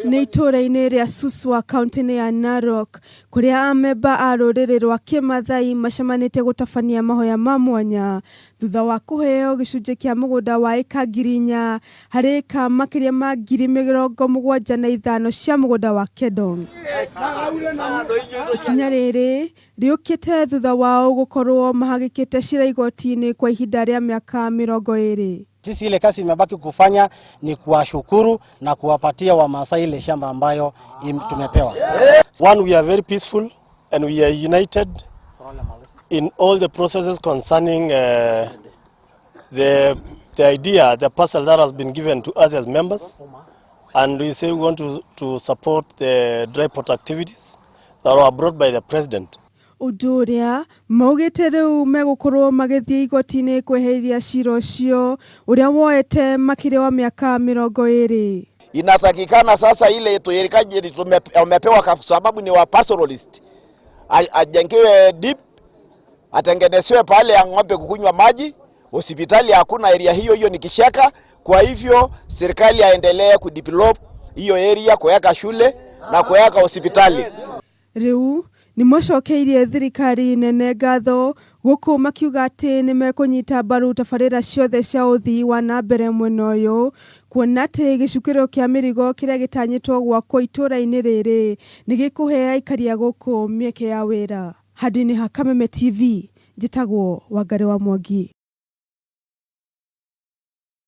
Nĩ itũũra-inĩ rĩa Suswa kaunti-inĩ ya Narok kũrĩa amemba a rũrĩrĩ rwa Kĩmathai macemanĩtie gũtabania mahoya ma mwanya thutha wa kũheo gĩcunjĩ kĩa mũgũnda wa ĩka 4000 harĩ ĩka makĩria ma 75,000 cia mũgũnda wa Kedong. Ikinya rĩrĩ rĩũkĩte thutha wao gũkorwo mahagĩkĩte cira igoti-inĩ kwa ihinda rĩa mĩaka 20. Sisi ile kazi imebaki kufanya ni kuwashukuru na kuwapatia Wamasai ile shamba ambayo tumepewa. One, we are very peaceful and we are united in all the processes concerning the idea, the parcel that has been given to us as members. And we say we want to support the dry port activities that were brought by the president. Ũndũ ũrĩa maugĩte rĩu megũkorwo magĩthiĩ igoti-inĩ kweheria cira ũcio ũrĩa woete makĩria wa mĩaka 20. Inatakikana sasa ile tuirikaji wamepewa kwa sababu ni wa pastoralist, ajengewe dip, atengenezewe pale ya ng'ombe kukunywa maji. Hospitali hakuna area hiyo, hiyo ni kishaka. Kwa hivyo serikali aendelee kudevelop hiyo area, kuweka shule na kuweka hospitali. Rĩu nĩ macokeirie thirikari nene ngatho gũkũ makiuga atĩ nĩ mekũnyita mbaru tabarĩra ciothe cia ũthii wa na mbere mwena ũyũ kuona atĩ gĩcukĩro kĩa mĩrigo kĩrĩa gĩtanyĩtwo gwakwo itũũra-inĩ rĩrĩ nĩ gĩkũhe aikari a gũkũ mĩeke ya wĩra. Handũ-inĩ ha Kameme TV, njĩtagwo Wangarĩ wa Mwangi.